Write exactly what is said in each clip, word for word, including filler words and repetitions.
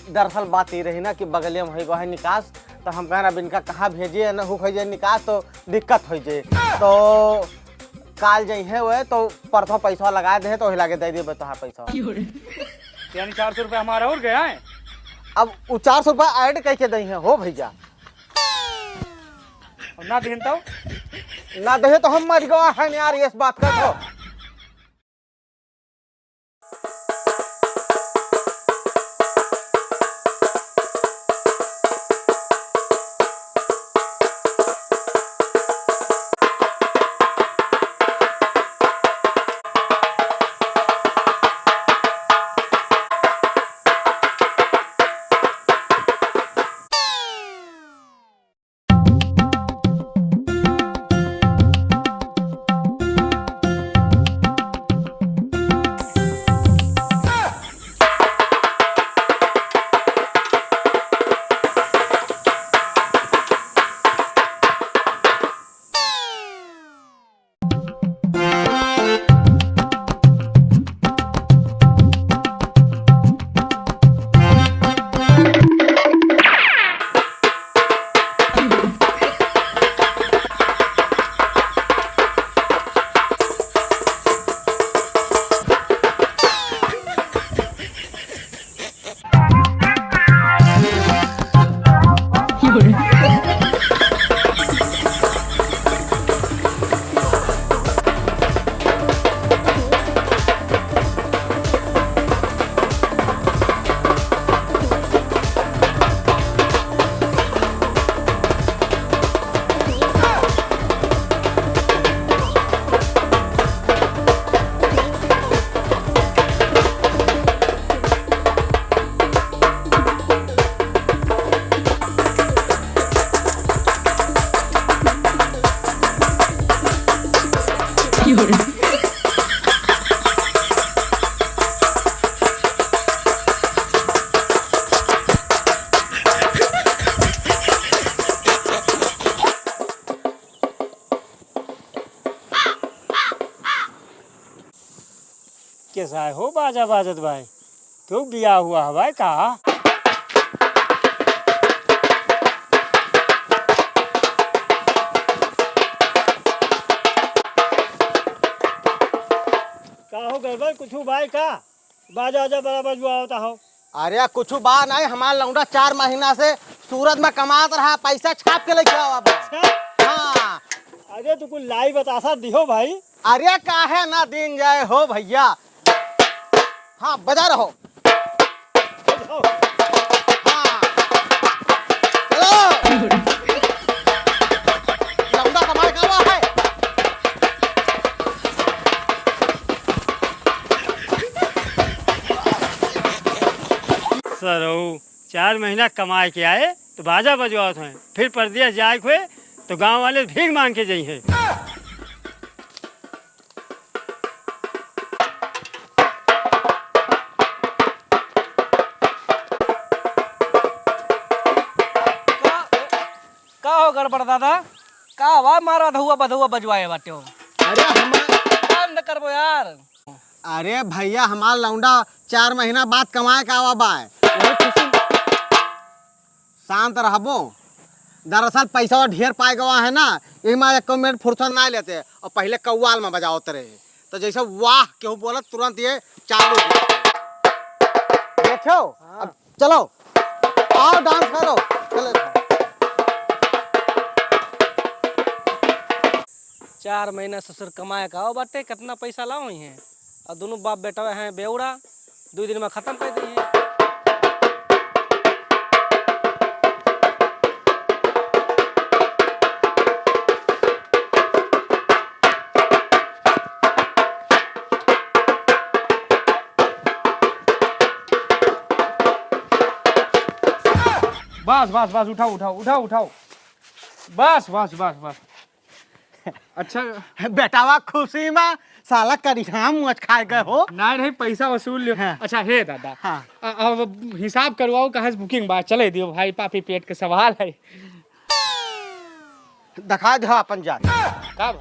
दरअसल बात ई रही ना कि बगलिया में होइ गवा है निकास, तो हम कहन अब इनका कहाँ भेजिए, न हुक होइ जाए निकास तो दिक्कत होइ जाए। तो काल जइहें वे तो परसों पैसा लगा दे तो वही लागे दे दिए तोहार पैसा। यानी चार सौ रुपया हमारा और गया है। अब उ चार सौ रुपया ऐड कइके दइहें हो भइया। और ना दिहन तो? ना दहे तो हम मर गवा है यार, इस बात का तो। कैसा है हो बाजा बाजत भाई? क्यों बिया हुआ है भाई का? का हो गड़बड़ कुछ भाई का? बाजा वाजा बड़ा बजवावता हो। अरे कुछ बा नहीं, हमार लौंडा चार महीना से सूरत में कमात रहा, पैसा छाप के लेके आवा बा। अच्छा? हाँ। अरे तू कुछ लाई बतासा दिहो भाई। अरे काहे ना दिन जाए हो भइया। हाँ बजा रहो। बजाओ। हाँ। चलो। लौंडा कमाए का हुआ है। सरऊ, चार महीना कमाए के आए तो बाजा बजवावत हैं, फिर परदेस जाए के हुए तो गाँव वाले भीख माँग के जइहें। का, का हो गड़बड़ दादा? का आवाज मारा धुआ बधुआ बजवाए बाटे हो? अरे हम बंद करबो यार। अरे भइया, हमार लौंडा चार महीना बाद कमाए का आवा बा। वही खुशी। शांत रहबो। दरअसल पैसा ढेर पाए गवा है ना, यही मारे एको मिनट फुर्सत ना लेते। और पहले कव्वाल में बजावत रहे, तो जैसे वाह केहू बोलत, तुरंत ये चालू हो जाते। देखो, हाँ। अब चलो, आओ डांस करो। चले। चार महीना ससुर कमाए का आओ बाटे, कितना पैसा लाओ ही है। और दोनों बाप बेटा हैं बेवड़ा, दो दिन में खत्म कर दी है। बस, बस, बस, उठाओ, उठाओ, उठाओ, उठाओ। बस, बस, बस, बस। अच्छा। बेटावा खुशी में साला करिहा मुँह खाए गए हो। नहीं, नहीं, पैसा वसूल लियो। हाँ। अच्छा, हे दादा। हाँ। अ-, अब हिसाब करवाओ, कहाँ से booking बा? चले दियो भाई, पापी पेट के सवाल है। दिखा दो अपन जात। का बा?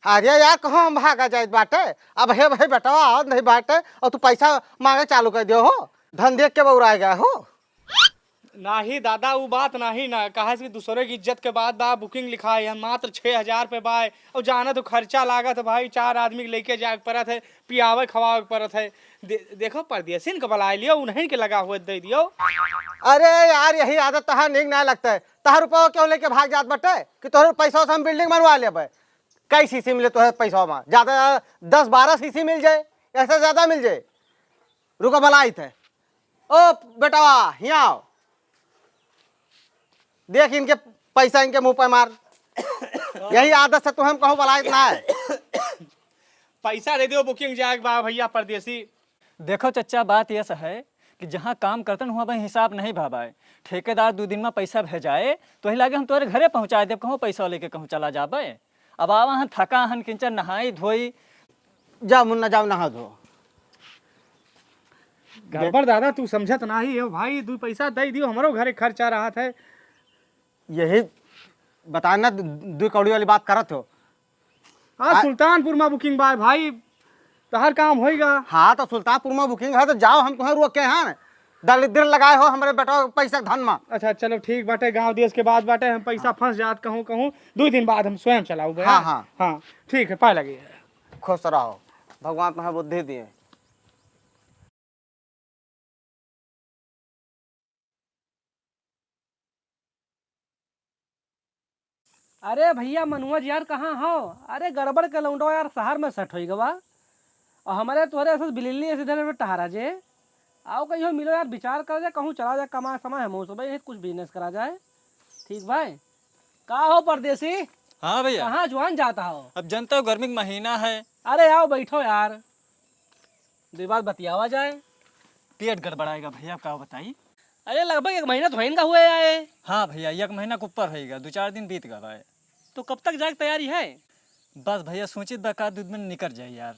अरे यार, कहाँ हम भागा जाइत बाटे? अब हे भाई बेटवा आवत नहीं बाटे और तू पैसा माँगे चालू कर दियो हो। धन देख के बउराए गए हो? नाही दादा, उ बात नाही ना, काहे से कि दूसरे की इज्जत के बात बा, booking लिखाए है, मात्र छह हजार पे बा, अउर जानत हो खर्चा लागत है भाई, चार आदमी के लेके जाए के परत है, पियावे खवावे के परत है। दे-, देखो परदेसिन के बलाए लियो, उन्हीं के लगा हुआ दे दियो। अरे यार, यही आदत तहार नीक ना लगता है। तहार रुपया केहू लेके भाग जात बटे कि तोहरे पैसा से हम building बनवा लेबे। कई सीसी मिले तोहे पैसा में? ज्यादा, ज्यादा दस बारह सीसी मिल जाए, ऐसे ज्यादा मिल जाए। रुको, बलाइत है। ओ बेटवा, हियाँ आओ। देख इनके पैसा, इनके मुंह पे मार। यही आदत से तू हम कहूँ बलाइत ना है। पैसा दे दियो, booking जाए के बा भैया परदेसी। देखो चच्चा, बात यस है कि जहाँ काम करतन हुआ भाई हिसाब नहीं भा बाय। ठेकेदार दू दिन में पैसा भेजाए तो वही लागे हम तोरे घरे पहुँचाए देब, कहूँ पैसा लेके कहूँ चला जाबे। अब आवा हन, थका हन, किंचन नहाई धोई। जा मुन्ना, जाओ नहा धो। गड़बड़ दादा, तू समझत नाही हो भाई, दू पैसा दे दियो, हमरो घरे खर्चा रहत है। यही बताना, दू, दू कौड़ी वाली बात करत हो। हाँ, आ- सुल्तानपुर में booking बा भाई, तहार काम होइगा। हाँ, तो सुल्तानपुर में booking है, तो जाओ, हम तुम्हें रोक के हैं। दलिद्र लगाए हो हमरे बेटा पैसा धन में। अच्छा, चलो ठीक बाटे, गांव देश के बात बाटे, हम पैसा हाँ। फंस जात कहूँ कहूँ, दो दिन बाद हम स्वयं चलाऊ बे। हाँ, हाँ। हाँ, ठीक है, पाए लगे। खुश रहो, भगवान तुम्हें बुद्धि दिए। अरे भैया मनोज यार, कहाँ हो? अरे गड़बड़ के लौंडो यार, शहर में सेट होई गवा। और हमारे तोहरे ऐसे बिलिल्ली ऐसे धरे में टहरा जे। आओ कहीं हो मिलो यार, विचार करा जाए, कहूँ चला जाए, कमा समा है, मौसम है, कुछ बिजनेस करा जाए। ठीक भाई। का हो परदेसी? हाँ भैया। कहाँ जुआन जाता हो? अब जनता हो, गर्मी के महीना है। अरे आओ बैठो यार, दो बात बतियावा जाए। पेट गड़बड़ाएगा भैया, का बताई? अरे लगभग एक महीना तो होइन का हुए आए। हाँ भैया, एक महीना के ऊपर होइगा, दो चार दिन बीत गवा है। तो कब तक जाए के तैयारी है? बस भैया, सोचित बा का दो दिन में निकल जाए यार,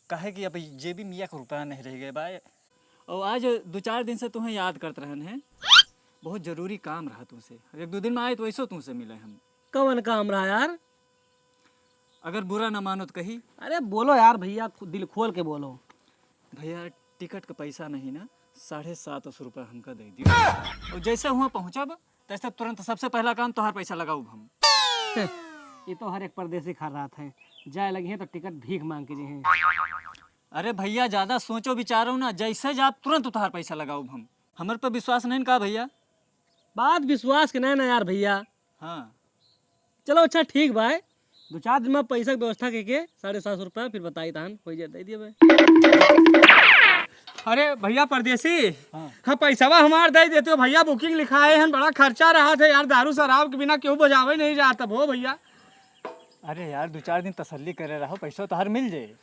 काहे कि अब जेबी में एक रुपया नहीं रह गए बा। और आज दो चार दिन से तुम्हें याद करत रहन है, बहुत जरूरी काम रहा तुमसे। एक दो दिन में आए तो ऐसो तुमसे मिले हम। कवन काम रहा यार? अगर बुरा ना मानो तो कही। अरे बोलो यार भैया, खु-, दिल खोल के बोलो। भैया, टिकट का पैसा नहीं ना, साढ़े सात सौ रुपया हमका दे दियो। और जैसे हुआ पहुँचब, तैसे तुरंत सबसे पहला काम तोहार पैसा लगाउब हम। ये तो हर एक परदेसी खा रहा है, जाए लगी है तो टिकट भीख मांग के जी हैं। अरे भैया, ज्यादा सोचो विचारो ना, जैसे जाब तुरंत तोहार पैसा लगाउब हम। हमर पे विश्वास नहीं का भैया? बात विश्वास के नहीं ना यार भैया। हाँ। चलो अच्छा ठीक बा, दो चार दिन में पैसा के व्यवस्था करके साढ़े सात सौ रुपया फिर बताई तहन, हो जाए, दे दिए भाई। अरे भैया परदेसी, हाँ। हाँ, पैसवा हमार दे देते हो भैया, booking लिखाए हैं, बड़ा खर्चा रहा था यार, दारू शराब के बिना केहू बजावे नहीं जाता हो भैया। अरे यार, दो चार दिन तसल्ली करे रहो, पैसा तोहार मिल जाए।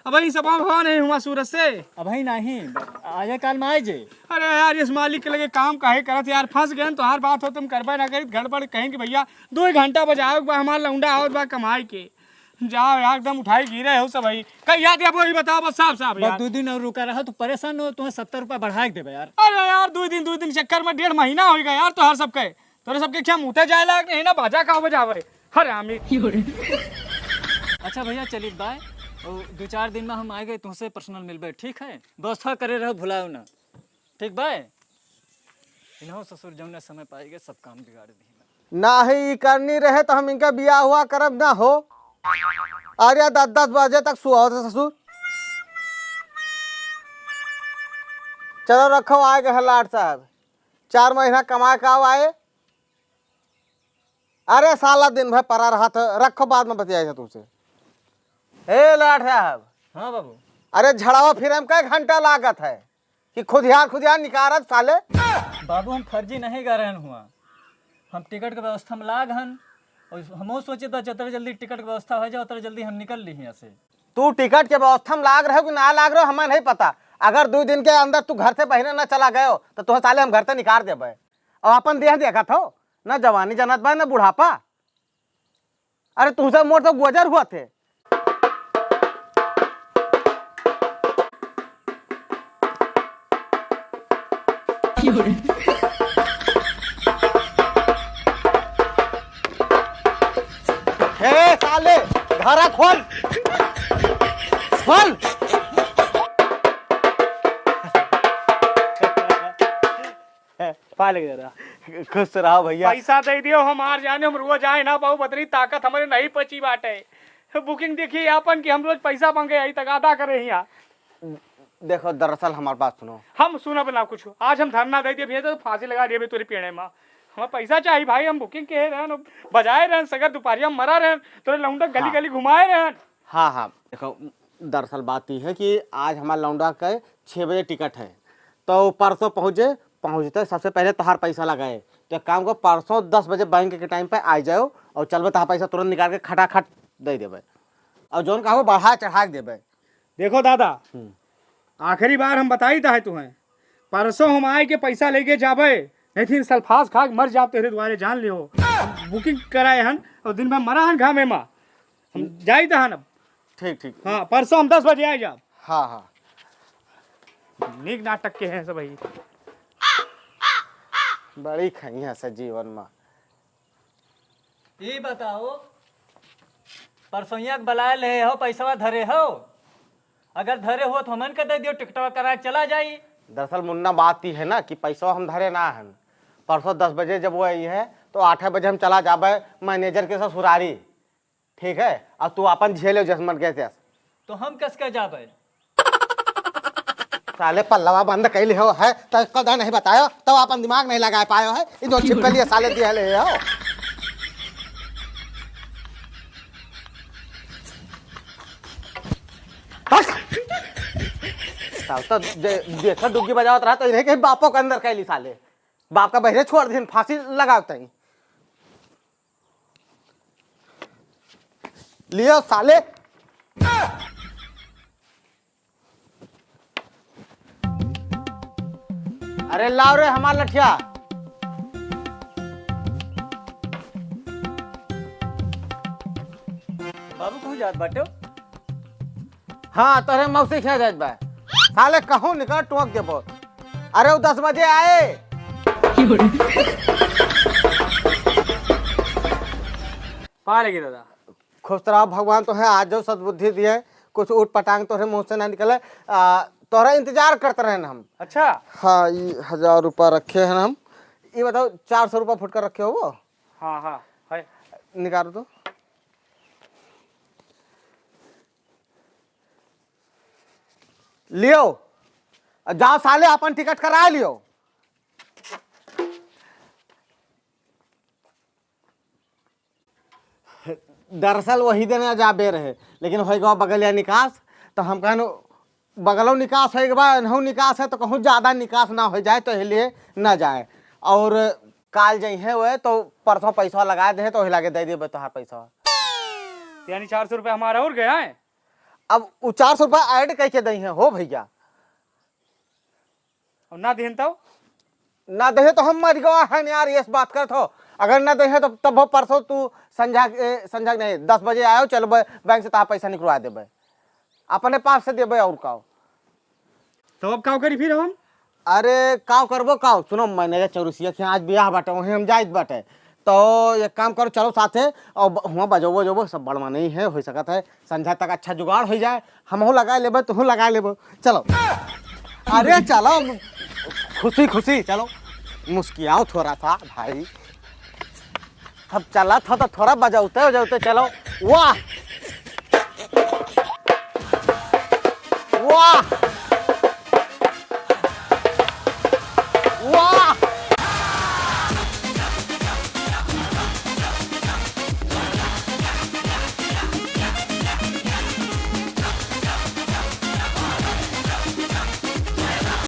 अबहीं सब हो नहीं हुआ सूरत से? अबहीं नहीं, आजे काल में आए जे। अरे यार, इस मालिक के लगे काम काहे करत यार, फंस गए तो हर बात हो तुम करबे ना करित, गड़बड़ कहीं कि भैया दो ही घंटा बजाओ बा, हमार लौंडा आवत बा कमाई के। जाओ यार, एकदम उठाई गिरे हो सब भाई। कहीं याद या वही बताओ बस साफ साफ बस यार। दो दिन और रुका रहा तो परेशान हो, तुम्हें सत्तर रुपया बढ़ा के देबे यार। अरे यार, दो दिन, दो दिन चक्कर में डेढ़ महीना हो गया यार, तो हर सब कहे तोरे सबके क्या मुँह जाए लायक नहीं ना, बाजा का बजावे। हरामी। अच्छा भैया, चलित बाय, और दो चार दिन में हम आए गए तुमसे पर्सनल मिलबे, ठीक है? व्यवस्था करे रहो, भुलाओ ना, ठीक बाय? इन्हों ससुर जौने समय पाएगे सब काम बिगाड़ दी। ना ही ई करनी रहे तो हम इनका बियाह हुआ करब ना हो। अरे दस दस बजे तक सुआवत है ससुर। चलो रखो, आए गए हैं लाट साहब, चार महीना कमा के आओ आए। अरे साला दिन भर परा रहा था, रखो बाद में बतियाई था तुमसे। ए लाट साहब। हाँ बाबू। अरे झड़ावा फिरे में कई घंटा लागत है कि खुदियार खुदियार निकारत साले। बाबू हम फर्जी नहीं गा रहन हुआ, हम टिकट के व्यवस्था में लाग हन और हमहू सोचे था जतरे जल्दी टिकट के व्यवस्था हो जाए उतरे जल्दी हम निकल ली यहाँ से। तू टिकट के व्यवस्था में लाग रहे हो कि ना लाग रहे हो हमें नहीं पता, अगर दो दिन के अंदर तू घर से बहरे ना चला गयो तो तुहे साले हम घर से निकाल देबे। अब अपन देह देखत हो, ना जवानी जानत बा, ना बुढ़ापा। अरे तुमसे मोर तो गुजर हुआ थे। हे साले, घरा खोल, खोल। है, पाए लगे दादा। खुश रहो भैया। पैसा दे दियो, हम हार जाने, हम रोज आए ना बाबू, बतरी ताकत हमरे नहीं पची बाटे। Booking देखिए आपन कि हम रोज पैसा मांगे आई, तगादा करे हियाँ। देखो, दरअसल हमार बात सुनो। हम सुनब ना कुछ, आज हम धरना दे दिए भैया, तो फांसी लगा दिए तोरे पेड़े मा। हमें पैसा चाहिए भाई, हम booking के रहन, बजाए रहन, सगर दुपहरिया मरा रहन, तोरे लौंडा गली हाँ। गली घुमाए रहन। हाँ, हाँ, देखो, दरअसल बात ई है कि आज हमार लौंडा के छः बजे टिकट है, तो परसों पहुँचे, पहुँचते सबसे पहले तोहार पैसा लगाए। तो एक काम करो, परसों दस बजे बैंक के टाइम पे आ जाओ और चलबे, तोहार पैसा तुरंत निकाल के खटाखट दे देबे, और जौन कहबो बढ़ा चढ़ा के देबे। देखो दादा, हम्म। आखिरी बार हम बताई ता है तुम्हें, परसों हम आए के पैसा लेके जाबे, नहीं तो सल्फास खा के मर जाब तेरे दुआरे, जान लियो। हम booking कराए हन और दिन में मरा हन घामे मा। हम जाई ता हन अब। ठीक, ठीक। हाँ, परसों हम दस बजे आए जाब। हाँ, हाँ। नीक नाटक के हैं सब भाई। बड़ी खइया से जीवन मा। ई बताओ, परसोइया के बलाए ले हो, पैसवा धरे हो? अगर धरे हो तो हमन के दे दियो, टिकटवा करा के चला जाई। दरअसल मुन्ना, बात ई है ना कि पैसवा हम धरे ना हन। परसों दस बजे जब वो आई है तो आठ बजे हम चला जाबे मैनेजर के ससुरारी, ठीक है? और तू अपन झेले जस मन के तस। तो हम कस के जाबे? साले पल्लवा बंद कैले हो है, तो कदा नहीं बतायो, तो अपन दिमाग नहीं लगा पायो है, इधर छिप के लिए साले दिए ले हो। बस। साल तो दे-, देखो डुग्गी बजावत रहा तो इन्हें के बापो के अंदर कैली साले, बाप का बहरे छोड़ दिन फांसी लगावत ही। लियो साले। अरे लाओ रे हमार लठिया। बाबू कहूँ जात बाटे? हाँ, तोहरे मौसी खिया जात बा। साले कहूँ निकल टोक देबो। अरे वो दस बजे आए। पा लेगी दादा। खुश रहो, भगवान तोहे आज जो सद्बुद्धि दिए, कुछ ऊट पटांग तोहरे मुँह से ना निकले। आ, तोहरा इंतजार करत रहन हम। अच्छा। हाँ, ई हजार रुपया रखे हैं हम। ई बताओ, चार सौ रुपया फुटकर रखे हो वो? हाँ, हाँ, है। निकालो तो। लियो, जाओ साले, अपन टिकट करा लियो। दरअसल वही दिन जाबे रहे, लेकिन होइ गवा बगलिया निकास, तो हम कहन बगलो निकास होइ गवा, एनहू निकास है, तो कहूँ ज्यादा निकास ना होइ जाए, तो इसलिए ना जाए। और काल जइहे हुए, तो परसों पैसा लगा दे, तो वही लागे दे देबे तोहार पैसा। यानी चार सौ रुपया हमारा और गया है? अब उ चार सौ रुपया add कइके दइहे हो भैया। और ना देहन तब? ना देहे तो हम मर गवा हन यार, ये बात करत हो। अगर ना देहे तो तब हो परसों तू संझा, ए, संझा नहीं, दस बजे आयो, चलो ब-, बैंक से तोहार पैसा निकलवा देबे, अपने पास से देबे और का। तो अब का करी फिर हम? अरे का करबो का, सुनो, मैनेजर चौरसिया के आज बियाह बाटे, वहीं हम जाइत बाटे, तो एक काम करो, चलो साथे, और ब-, हुआं बजौबो, बजौबो, सब बड़वा नहीं है, हो सकत है संझा तक अच्छा जुगाड़ हो जाए, हमहू लगा लेबे, तुहू लगा लेबो, चलो। अरे चलो, खुशी खुशी चलो, मुस्कियाओ थोड़ा सा भाई, अब चला था तो थोड़ा बजौते बजौते चलो। वाह वाह,